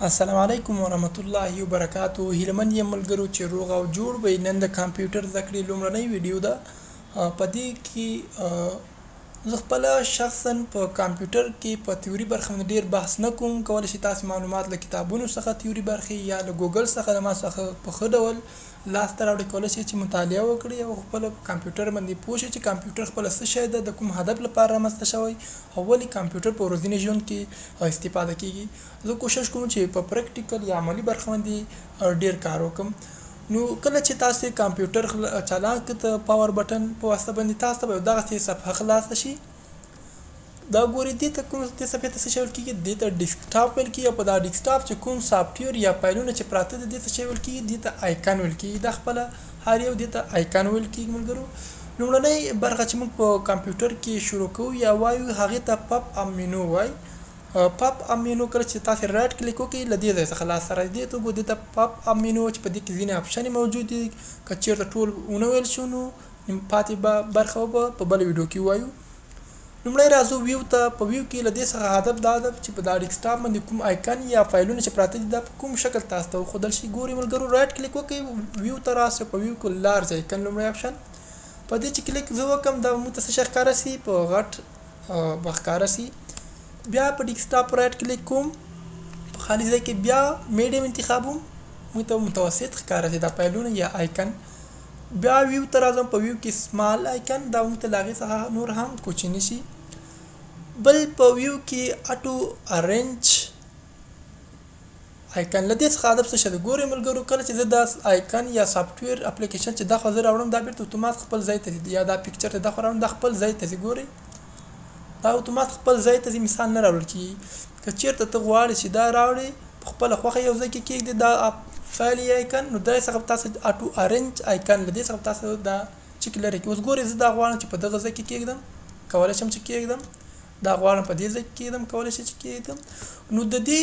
السلام علیکم ورحمت الله وبرکاتو. هیله من یم ملګرو چې روغ او جوړ وئ. نن د کمپیوټر زده کړې لومړنۍ ویډیو ده. په دې کې زه خپله شخصا په کمپیوټر کې په تیوري برخه باندې ډیر بحث نه کوم. کولی شئ تاسې معلومات له کتابونو څخه تیوري برخې یا له ګوګل څخه له ما څخه په ښه ډول لاسته راوړئ. کولی شئ چې مطالعه وکړئ او خپله په کمپیوټر باندې پوه شئ چې کمپیوټر خپله څه شی ده، د کوم هدف لپاره رامنځته شوی او ولې کمپیوټر په ورځني ژوند کې استفاده کیږي. زه کوشش کوم چې په پریکټیکل یا عملي برخه باندې ډیر کار وکړم. نو کله چې تاسې کمپیوټر چالان کړئ د پاور بټن په واسطه باندې تاسو ته به دغسې صفحه خلاصه شي. دا ګورئ دې ته کوم دې صفحې ته څه شی ویل کېږي؟ دې ته ډیسکټاپ ویل کېږي. او په دا ډیسکټاپ چې کوم سافټویر یا فایلونه چې پراته دي دې څه شی ویل کېږي؟ دې ته آیکن ویل کېږي. دا خپله هر یو دې ته آیکن ویل کېږي. ملګرو، لومړنۍ برخه چې موږ په کمپیوټر کې شروع کوو یا وایو هغې ته پاپ اپ مینو وایي. پاپ اپ مینو کله چې تاسې رایټ کلیک وکړئ له دې ځای څخه لاسته راځي. دې ته وګورئ، دې ته پاپ اپ مینو چې په دې کې ځینې آپشنې موجود دي. که چېرته ټول ونه ویل شو نو پاتې به برخه به په بله ویډیو کې ووایو. لومړی راځو ویو ته. په ویو کې له دې څخه هدف دا ده چې په دا ډیسکټاپ باندې کوم آیکن یا فایلونه چې پراته دي دا په کوم شکل تاسو ته وښودل شي. ګورئ ملګرو، رایټ کلیک وکړئ، ویو ته راسئ. په ویو کې لارج آیکن لومړی آپشن، په دې چې کلیک زه وکړم دا به موږ ته څه شی ښکاره سي؟ په غټ به ښکاره سي. بیا په ډیسکټاپ رایټ کلیک کوم، په خالي ځای کې بیا میډیم انتخابوم، موږ ته متوسط ښکاره سي دا فایلونه یا آیکن. بیا ویو ته راځم، په ویو کې سمال آیکن دا موږ ته له هغې څخه نور هم کوچني شي. بل په ویو کې اټو ارینج آیکن، له دې څخه هدف څه شی دی؟ ګورئ ملګرو، کله چې زه دا آیکن یا سافټویر اپلیکیشن چې دا خو زه راوړم دا بیرته اتومات خپل ځای ته ځي، یا دا پکچر چې دا خو راوړم دا خپل ځای ته ځي. ګورئ دا اتومات خپل ځای ته ځي، مثال نه راوړل کېږي. که چېرته ته غواړې چې دا راوړې په خپله خوښه یو ځای کې کېږدې دا فایل یا آیکن، نو دا څخه تاسو اټو ارینج آیکن له دې څخه تاسو دا چک لرې کړئ. اوس ګورئ زه دا غواړم چې په دغه ځای کې کېږدم، کولی شم چې کېږدم. دا غواړم په دې ځای کې کېږدم، کولی شم چې کېږدم. نو د دې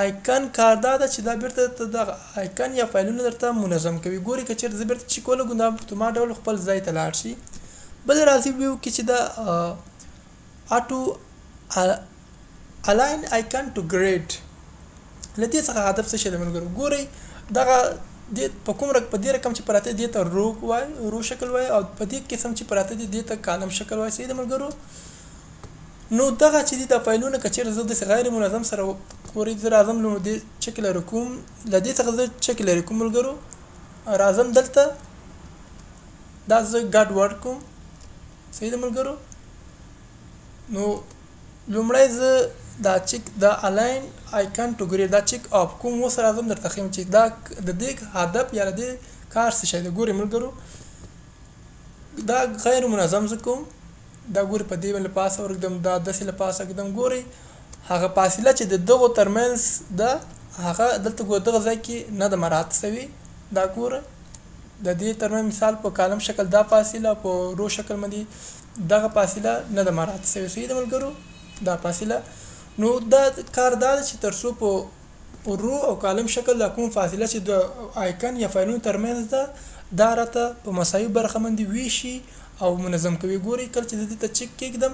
آیکن کار دا ده چې دا بیرته ته دغه آیکن یا فایلونه درته منظم کوي. ګورئ که چېرته زه بیرته چک ولګوم دا په اتومات ډول خپل ځای ته لاړ شي. بل راځي ویو کې چې دا اټو الاین آیکن ټو ګریډ، له دې څخه هدف څه شی دی ملګرو؟ ګورئ دغه دې په کوم رقم په دې رقم چې پراته دې ته رو وایي، رو شکل وایي، او په دې قسم چې پراته دي دې ته کالم شکل وایي. صحیح ده ملګرو؟ نو دغه چې دي دا فایلونه که چېرته زه داسې غیر منظم سره ګورئ زه راځم لومړی دې چک لرې کوم، له دې څخه زه چک لرې کوم ملګرو، راځم دلته دا زه ګډ وډ کوم. صحیح ده ملګرو؟ نو لومړی زه دا چک دا الاین آیکن ټو ګریډ دا چک اف کوم. اوس راځم درته ښیم چې دا د دې هدف یا د دې کار څه شی دی. ګورئ ملګرو دا غیر منظم زه کوم، دا ګورئ په دې باندې له پاسه ورږدم، دا داسې له پاسه ږدم. ګورئ هغه فاصله چې د دغو ترمنځ ده هغه دلته ګوره دغه ځای کې نه ده مراعات سوې. دا ګوره د دې ترمنځ مثال په کالم شکل دا فاصله، په رو شکل باندې دغه فاصله نه ده مراعات سوې. صحیح ده ملګرو؟ دا فاصله نو دا کار دا ده چې تر څو په رو او کالم شکل دا کوم فاصله چې د آیکن یا فایلونو ترمنځ ده دا راته په مساوي برخه باندې ویشي او منظم کوي. ګورئ کله چې زه دې ته چک کېږدم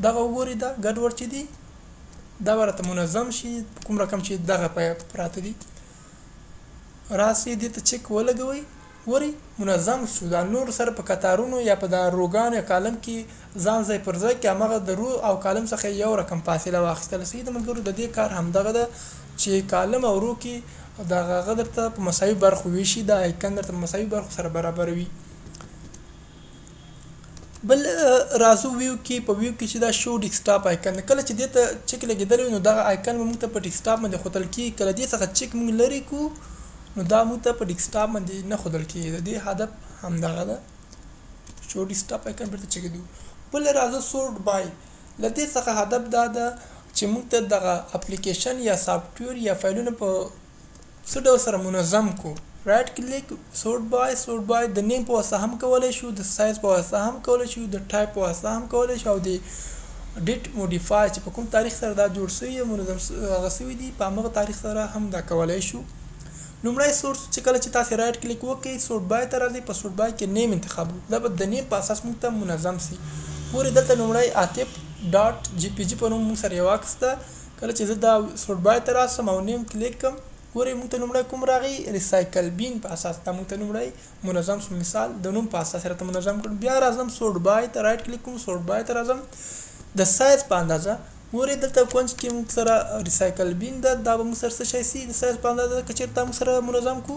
دغه وګورئ دا ګډوډ چې دي دا به راته منظم شي په کوم رقم چې دغه پراته دي. راسئ دې ته چک ولګوئ، ګورئ منظم شو. دا نور سره په کتارونو یا په دا روګانو یا کالم کې ځان ځای پر ځای کې هماغه د رو او کالم څخه یو رقم فاصله واخیستله. صحیح ده ملګرو؟ د دې کار همدغه ده چې کالم او رو کې دغه هغه درته په مساوي برخو ویشي، دا آیکن درته په مساوي برخو سره برابروي. بل راځو ویو کې. په ویو کې چې دا شو ډیسکټاپ آیکن ده، کله چې دې ته چک لګېدلی وي نو دغه آیکن به موږ ته په ډیسکټاپ باندې ښودل کېږي. که له دې څخه چک موږ لرې کړو نو دا موږ ته په ډیسکټاپ باندې نه ښودل کېږي. د دې هدف همدغه ده، شو ډیسکټاپ آیکن بیرته چک دو. بل راځو سورټ بای، له دې څخه هدف دا ده چې موږ ته دغه اپلیکیشن یا سافټویر یا فایلونه په څه ډول سره منظم کړو. رایټ کلیک سورټ بای، سورټ بای د نیم په واسطه هم کولی شو، د سایز په واسطه هم کولی شو، د ټایپ په واسطه هم کولی شو، او د ډیټ موډیفای چې په کوم تاریخ سره دا جوړ سوي یا منظم هغه سوي دي په همغه تاریخ سره هم دا کولی شو. لومړی سورس چې کله چې تاسې رایټ کلیک وکړئ سورټ بای ته راځئ، په سورټ بای کې نیم انتخاب وکړئ، دا به د نیم په اساس موږ ته منظم سي. ګورئ دلته لومړی عاطف ډاټ جی پی جی په نوم موږ سره یو عکس ده، کله چې زه دا sort by ته راسم او name کلیک کم، ګورئ موږ ته لومړی کوم راغی؟ recycle bin په اساس دا موږ ته لومړی منظم سو. مثال د نوم په اساس راته منظم کړ. بیا راځم sort by ته، right click کوم، sort by ته راځم، د سایز په اندازه. ګورئ دلته کونج کې موږ سره recycle bin ده، دا به موږ سره څه شی سي؟ د سایز په اندازه که چېرته موږ سره منظم کو،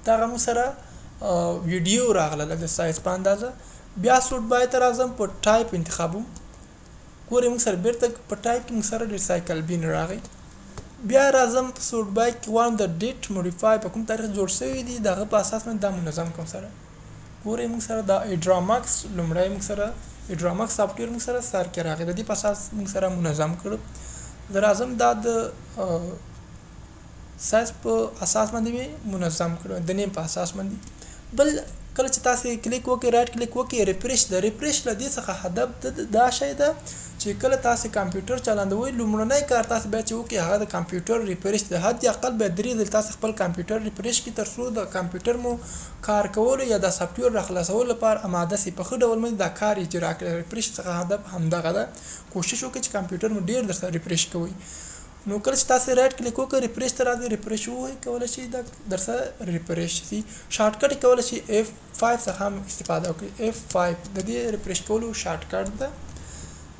دغه موږ سره ویډیو راغله د سایز په اندازه. بیا sort by ته راځم، په ټایپ انتخابوم. ګورئ موږ سره بیرته په ټایپ کې موږ سره recycle bin راغی. بیا راځم په sort by کې، غواړم د date modify په کوم تاریخ جوړ شوی دی د هغه په اساس باندې دا منظم کوم سره. ګورئ موږ سره دا ایډرامکس لومړی موږ سره ایډرامکس سافټویر موږ سره سر کې راغی، د دې په اساس موږ سره منظم کړو. زه راځم دا د سایز په اساس باندې مې منظم کړو، د name په اساس باندې. بل کله چې تاسې کلیک وکړئ، right click وکړئ، refresh ده. refresh له دې څخه هدف دا شی ده چې کله تاسې کمپیوټر چلاندوئ، لومړنی کار تاسې باید چې وکړئ هغه د کمپیوټر refresh ده. حد اقل باید 3 ځل تاسې خپل کمپیوټر refresh کړئ، تر څو د کمپیوټر مو کار کولو یا د سافټویر راخلاصولو لپاره اماده سي، په ښه ډول باندې دا کار اجرا کړئ. refresh څخه هدف همدغه ده. کوشش وکړئ چې کمپیوټر مو ډېر درسره refresh کوئ. نو کله چې تاسې right click وکړئ، refresh ته راځئ، refresh ووهئ، کولی شئ دا درسره refresh سي. shortcut یې کولی شئ F5 څخه هم استفاده وکړئ. F5 د دې refresh کولو shortcut ده.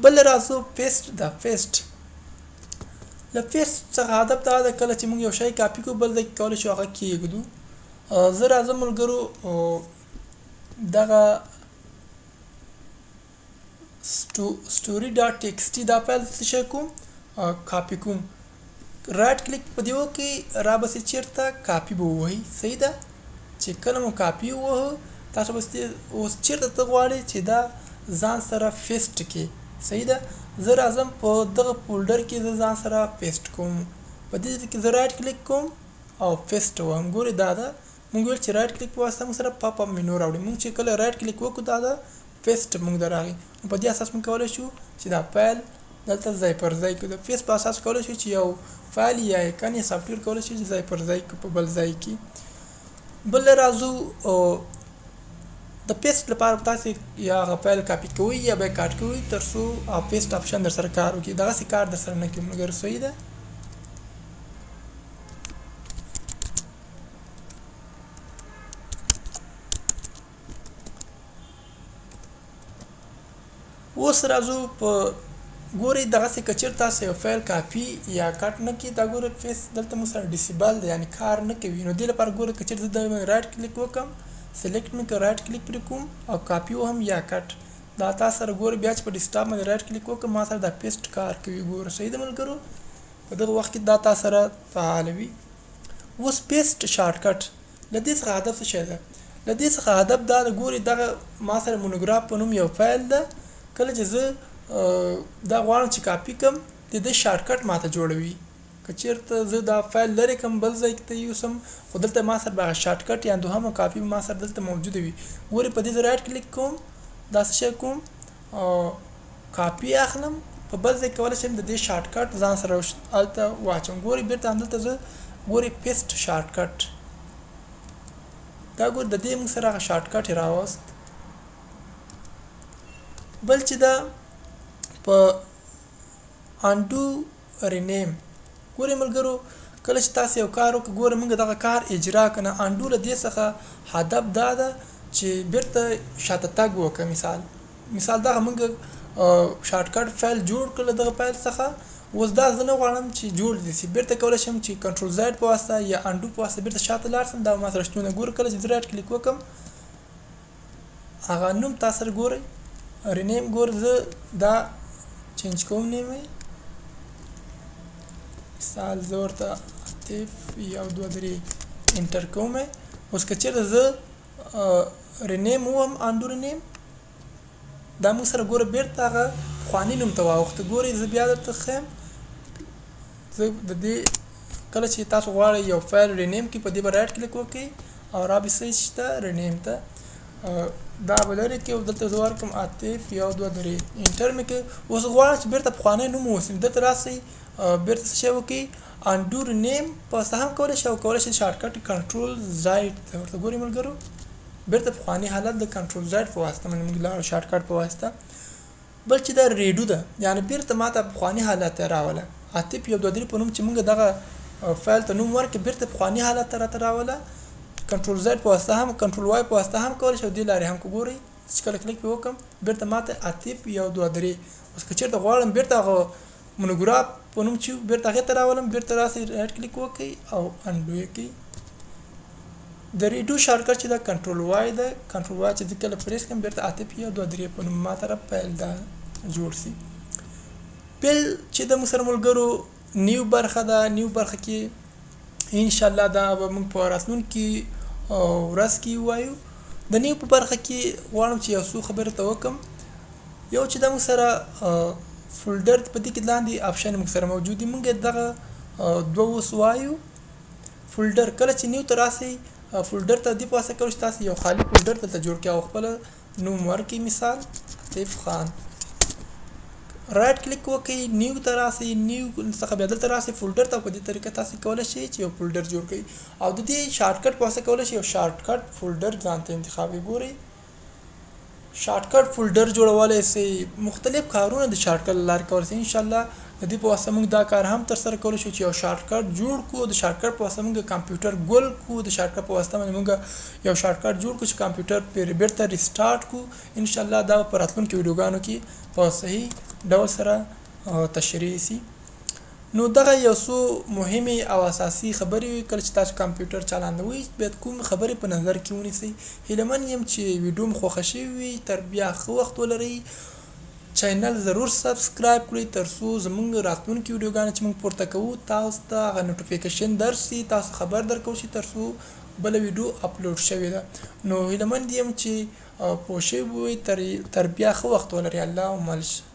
بل راځو paste ده. paste له paste څخه هدف دا ده کله چې موږ یو شی کاپي کړو بل ځای کې کولی شو هغه کېږدو. زه راځم ملګرو دغه story.txt دا فایل څه شی کوم، کاپي کوم. right click په دې وکړئ، را به سي چېرته کاپي به ووهئ. صحیح ده چې کله مو کاپي ووهه تاسو به اوس چېرته ته غواړئ چې دا ځان سره paste کړئ. صحیح ده، زه راځم په دغه folder کې زه ځان سره paste کوم. په دې ځای کې زه right click کوم او paste وهم. ګورئ دا ده، موږ ویل چې right click په واسطه موږ سره pop up menu راوړي. موږ چې کله right click وکړو دا ده paste موږ ته راغی. نو په دې اساس موږ کولی شو چې دا فایل دلته ځای پر ځای کړو. د paste په اساس کولی شو چې یو فایل یا icon یا سافټویر کولی شو چې ځای پر ځای کړو په بل ځای کې. بل راځو د paste لپاره تاسې یا هغه فایل کاپي کوئ یا به یې cut کوئ تر څو paste option در سره کار وکړي. دغسې کار در سره نه کوي ملګرو. صحیح ده. اوس راځو په ګورئ دغسې که چېرته تاسې یو فایل کاپي یا cut نه کړئ، دا ګورئ paste دلته موږ سره disable دی، یعنې کار نه کوي. نو دې لپاره ګورئ که چېرته زه دا right click وکړم، select مې کړ، right click پرې کوم او کاپي وهم یا cut، دا تاسو سره ګورئ بیا چې په ډیسکټاپ باندې right click وکړم ما سره دا paste کار کوي. ګوره صحیح ده ملګرو، په دغه وخت کې دا تاسو سره فعال وي. اوس paste shortcut له دې څخه هدف څه شی ده؟ له دې څخه هدف دا ده، ګورئ دغه ما سره مونوګراف په نوم یو فایل ده. کله چې زه دا غواړم چې کاپي کړم، د دې shortcut ماته جوړوي. که چېرته زه دا فایل لرې کړم بل ځای ته یوسم، خو دلته ما سره به هغه shortcut یا دوهمه کاپي ما سره دلته موجوده وي. ګورئ په دې زه right click کوم، دا څه شی کوم، کاپي اخلم، په بل ځای کولی شم د دې shortcut ځان سره هلته واچوم. ګورئ بېرته همدلته زه ګورئ paste shortcut، دا ګورئ د دې موږ سره هغه shortcut یې راوست. بل چې دا په undo rename، ګورئ ملګرو کله چې تاسې یو کار وکړئ، ګورئ موږ دغه کار اجرا که نه، undo له دې څخه هدف دا ده چې بیرته شاته تګ وکړه. مثال دغه موږ shortcut فایل جوړ کړ له دغه فایل څخه، اوس دا زه نه غواړم چې جوړ دې سي، بیرته کولی شم چې control Z په واسطه یا undo په واسطه بیرته شاته لاړ شم. دا ما سره شتون. ګورئ کله چې زه right click وکړم هغه نوم تاسو سره ګورئ rename، ګور زه دا change کوم name یې، مثال زه ورته عاطف 1 2 3 enter کوم. اوس که چېرته زه rename ووهم undo rename، دا موږ سره ګوره بیرته هغه پخواني نوم ته واوښته. ګورئ زه بیا درته ښیم، زه د دې کله چې تاسو غواړئ یو فایل rename کړئ، په دې به right click وکړئ او را به سئ چې ته rename ته، دا به لرې کړئ او دلته زه ورکړم عاطف 1 2 3 enter مې کړ. اوس غواړم چې بیرته پخوانی نوم ووسم، دلته راسئ بیرته څه شی وکړئ undo rename په واسطه هم کولی شئ او کولی شئ shortcut control Z ته ورته ګورئ ملګرو، بیرته پخوانی حالت د control Z په واسطه باندې موږ لاړو shortcut په واسطه. بل چې دا redo ده، یعنې بیرته ما ته پخوانی حالت ته راوله. عاطف 1 2 3 په نوم چې موږ دغه فایل ته نوم ورکړ، بیرته پخواني حالت ته راته راوله. کنټرول زیډ په واسطه هم، کنټرول وای په واسطه هم کولی شئ، او دې لارې هم که ګورئ چې کله کلیک پرې وکړم بیرته ماته عاطف 1 2 3. اوس که چېرته غواړم بیرته هغه مونوګراف په نوم چې بیرته هغې ته راولم، بیرته راسئ رایټ کلیک وکړئ او انډو یې کړئ. د ریډو شارټکټ چې ده کنټرول وای ده، کنټرول وای چې زه کله پریس کړم بیرته عاطف 1 2 3 په نوم ما ته فایل دا جوړ سي. بل چې د موږ سره ملګرو نیو برخه ده، نیو برخه کې ان شاء الله دا به موږ په راتلونکي ورځ کې ووایو. د نیو په برخه کې غواړم چې یو څو خبرې ته وکړم. یو چې د موږ سره فولډر په دې کې لاندې آپشن موږ سره موجود دي، موږ دغه دوه اوس وایو. فولډر کله چې نیو ته راسئ فولډر ته دې په واسطه کولی شئ تاسو یو خالي فولډر دلته جوړ کړئ او خپله نوم ورکړئ، مثال عاطف خان. رایټ کلیک وکړئ، نیو ته راسئ، نیو څخه بیا دلته راسئ فولډر ته. په دې طریقه تاسو کولی شئ چې یو فولډر جوړ کړئ او د دې شارټکټ په واسطه کولی شئ یو شارټکټ فولډر ځان ته انتخاب کړئ. ګورئ شارټکټ فولډر جوړولی شئ، مختلف کارونه د شارټکټ له لارې کولی شئ. ان شاء الله د دې په واسطه موږ دا کار هم ترسره کولی شو چې یو شارټکټ جوړ کړو، د شارټکټ په واسطه موږ کمپیوټر ګل کړو، د شارټکټ په واسطه باندې موږ یو شارټکټ جوړ کړو چې کمپیوټر پرې بیرته ریسټارټ کړو. ان شاء الله دا په راتلونکو ویډیوګانو کې په صحیح ډول سره تشریح سي. نو دغه یو څو مهمې او اساسي خبرې وي کله چې تاسو کمپیوټر چالانوئ باید کوم خبرې په نظر کې ونیسئ. هیله من یم چې ویډیو مو خوښه شوې وي. تر بیا ښه وخت ولرئ. چینل ضرور سبسکرایب کړئ تر څو زموږ راتلونکي ویډیوګانې چې موږ پورته کوو تاسو ته هغه نوټیفیکیشن درشي، تاسو خبر درکول شي تر څو بله ویډیو اپلوډ شوې ده. نو هیله مند یم چې پوه شوي وئ. تر بیا ښه وخت ولرئ. الله مل شه.